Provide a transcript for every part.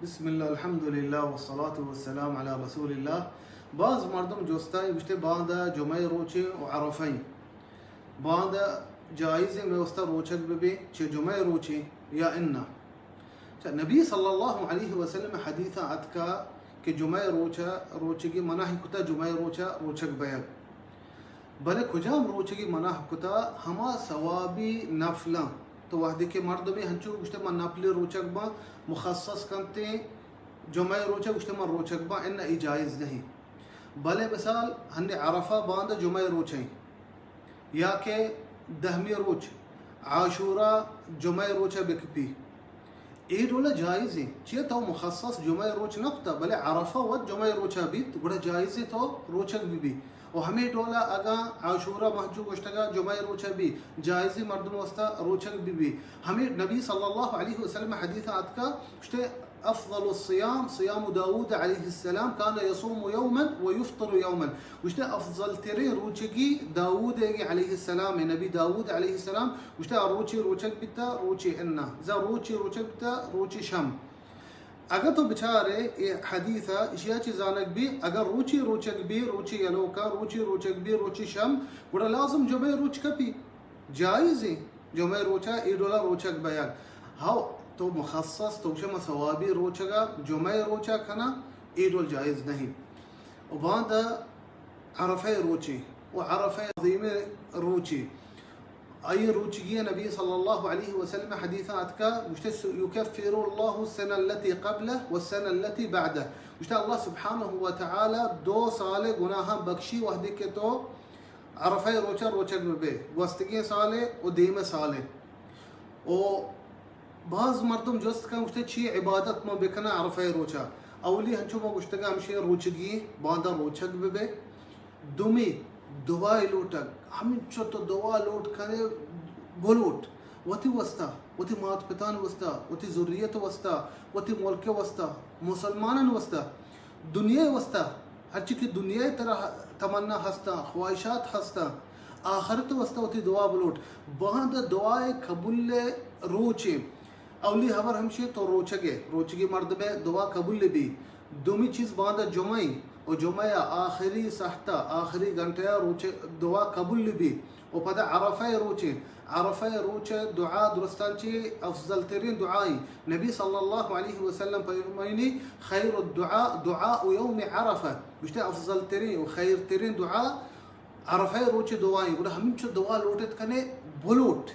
بسم اللہ، الحمدللہ، والصلاة والسلام علی رسول اللہ۔ باز مردم جستا گوشتے، باندا جمعہ روچے و عرفہ ایں۔ باندا جائز ایں مئے واسطہ روچگ ببے چہ جمعہ روچے یا انا؟ چہ نبی صلی اللہ علیہ وسلم حدیثا اتکا کہ جمعہ روچا روچگی منع کتا، جمعہ روچا روچگ بیگ۔ بلے کجام روچگی منع کتا؟ ہما ثوابی نفلاں۔ تو وہدے کہ مردمے ہنچو گوشتے من نفلی روچگ باں، مخصص کنتے جمعہ روچا گوشتے من روچگ باں، انا اے جائز نہیں۔ بلے مثال ہنی عرفہ باندا جمعہ روچیں، یا کہ دہمی روچ عاشورہ جمعہ روچا بکپی، اے ڈولا جائز ایں۔ چیا تو مخصص جمعہ روچ نہ کتا، بلے عرفہ وت جمعہ روچا بیت، گڑا جائز ایں تو روچگ ببی۔ و ہمے ڈولا اگاں عاشورہ مہجو گوشتگا جمعہ روچا بی، جائز ایں مردم واسطہ روچگ ببی۔ ہمے نبی صلی اللہ علیہ وسلم حدیثا اتکا، گوشتے، افضل الصیام صیام داود علیہ السلام، کان یصوم یوما و یفطر یوما۔ گوشتے، افضل ترین روچگی داود علیہ السلام، نبی داود علیہ السلام، گوشتے، آ روچی روچگ بیتا، روچی انا، زا روچی روچگ بیتا، روچی شم۔ اگہ تو بچارے اے حدیثا، اشیا چی زانگ بی، اگہ روچی روچگ بی، روچی یلوکا، روچی روچگ بی، روچی شم، گڑا لازم جمعہ روچ کپی۔ جائز ایں جمعہ روچا اے ڈولا روچگ بیگ۔ ہو، تو مخصص تو گوشے ما ثوابی روچگا جمعہ روچا کنا، اے ڈول جائز نہیں۔ و باندا عرفہ روچے، و عرفہ عظیم روچے۔ آئی روچگی نبی صلی اللہ علیہ وسلم حدیثا اتکا، گوشتے، یکفر اللہ السنة التي قبله والسنة التي بعده۔ گوشتے، اللہ سبحانہ و تعالی دو سال گناہاں بخشی وہدے کہ تو عرفہ روچا روچگ ببے، گوستگیں سالے و دیم سالے۔ و باز مردم جست کن، گوشتے، چی عبادت ما بکناں عرفہ روچا؟ اولی ہنچو ما گوشتگا ہمشی روچگی باندا روچگ ببے۔ دومی دعائے لوٹگ، ہمینچو تو دعا لوٹ کنے بلوٹ، وتی واسطہ، وتی مات پتان واسطہ، وتی ذریت واسطہ، وتی ملک واسطہ، مسلمانان واسطہ، دنیا واسطہ، ہرچی کہ دنیا ترا تمنا ہستاں، خواہشات ہستاں، آخرت واسطہ وتی دعا بلوٹ۔ باندا دعائے قبول روچے۔ اولی ہبر ہمشی تو روچگے، روچگی مردمے دعا قبول بی۔ دومی چیز باندا جمعہ ایں، و جمعہ آخری ساعتا، آخری گھنٹہ روچ دعا قبول بی۔ و پدا عرفہ روچے، عرفہ روچ دعا درستان چی افضل ترین دعا ایں۔ نبی صلی اللہ علیہ وسلم فرمائنی، خیر الدعاء دعاء یوم عرفہ۔ گوشتے افضل ترین و خیر ترین دعا عرفہ روچ دعا ایں۔ گڑا ہمینچو دعا لوٹت کنے بلوٹ۔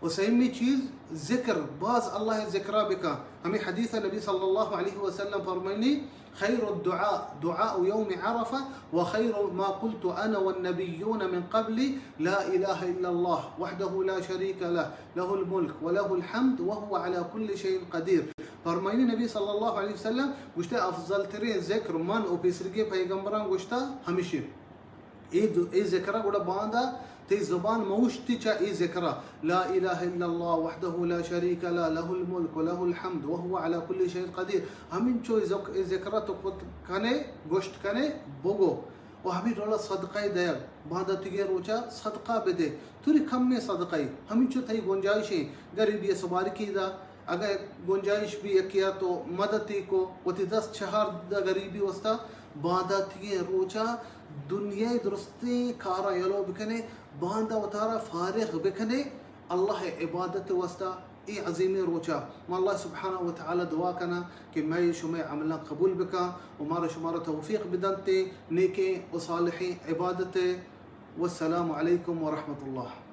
و سیمی چیز ذکر، باز اللہ ذکرا بکا۔ ہمیں حدیث نبی صلی اللہ علیہ وسلم فرمائنی، خیر الدعاء دعاء یوم عرفہ و خیر ما قلت انا والنبیون من قبلی لا الہ الا اللہ وحدہ لا شریک لہ، لہ الملک و لہ الحمد وہو علی کل شیء قدیر۔ فرمائنی نبی صلی اللہ علیہ وسلم گوشتے، افضل ترین ذکر من و پیسرگی پیغمبران گوشتا ہمشی۔ اے دو، اے ذکر ء گڑا باندا تئی زبان موشتی چہ اے ذکر ء، لا الہ الا اللہ وحدہ لا شریک لہ، لہ الملک و لہ الحمد و هو علی کل شیء قدیر۔ ہمینچو اے ذک-، اے ذکر ء تو کت کنے، گوشت کنے، بگو۔ و ہمیں ڈولا صدقہ دیگ، باندا تیگے روچا صدقہ بدے۔ توری کمیں صدقہ ای، ہمینچو تئی گنجائش ایں، غریبی ء سبارکی دا، اگہ گنجائش بی یکے ء تو مدتے کو، وتی دست چہار دہ غریبی واسطہ، بانداتیگیں روچا دنیائے درستیں کاراں یلو بکنے، باندا وتارا فارغ بکنے اللہ ء عبادت واسطہ۔ اے عظیمیں روچا ما اللہ سبحانہ و تعالی دعا کناں کہ مئے شمئے عملاں قبول بکاں و مارا شمارا توفیق بدنت نیکیں و صالحیں عبادت ء۔ والسلام علیکم ورحمۃ اللہ۔